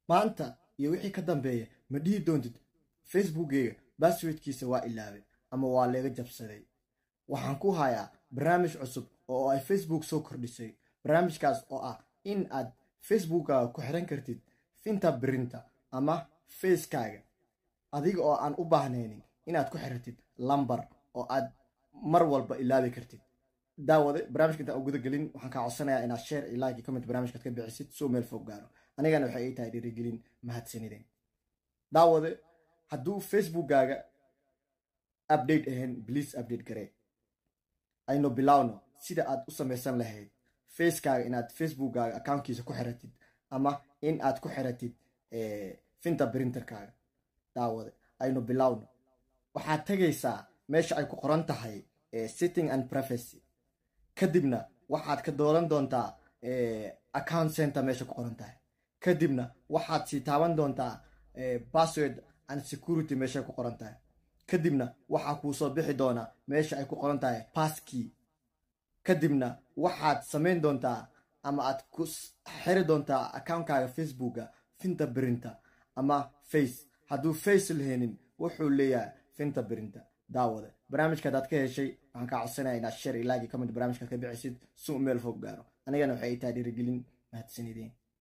Maanta iyo wixii ka dambeeya ma dhihi doontid Facebookgeyga passwordkiisa waa ilaabay ama waa laga jabsaday. Waxaan ku hayaa barnaamij cusub oo ay Facebook soo kordhisay, barnaamijkaas oo ah in aad Facebookkaaga ku xiran kartid fingerprinta ama facekaaga, adiga oo aan u baahnaynin inaad ku xiratid lambar oo aad mar walba ilaabi kartid. Daawade, barnaamijka intaan u guda gelin, waxaan kaa codsanayaa inaad share iyo like iyo comment barnaamijkaad ka bixisid si uu meel fog gaaro. Anigana waxay ii tahay dhiirigelin. Mahadsanideen. Daawade, hadduu Facebookkaaga update ahayn, please update garee. Aynu bilowno sida aad u samaysan lahayd facekaaga inaad Facebookkaaga accountkiisa ku xiratid ama in aad ku xiratid fingerprinterkaaga. Daawade, aynu bilowno. Waxaad tegaysaa meesha ay ku qoran tahay Setting and Privacy, kadibna waxaad ka dooran doontaa Account Center meesha ku qoran tahay. Kadibna waxaad sii taaban doontaa Password and Security meesha ku qoran tahay. Kadibna waxaa kuu soo bixi doonaa meesha ay ku qoran tahay Passkey. Kadibna waxaad samayn doontaa ama aad ku xiri doontaa accountkaaga Facebooka fingerprinta ama face. Hadduu face lahaynin, wuxuu leeyahay fingerprinta. Daawade, barnaamijka hadaad ka heshay, waxaan kaa codsanaya inaad share iyo like iyo comment barnaamijka ka bixisid si uu meel fog gaaro. Anigana waxay ii tahay dhiirigelin. Mahadsanideen.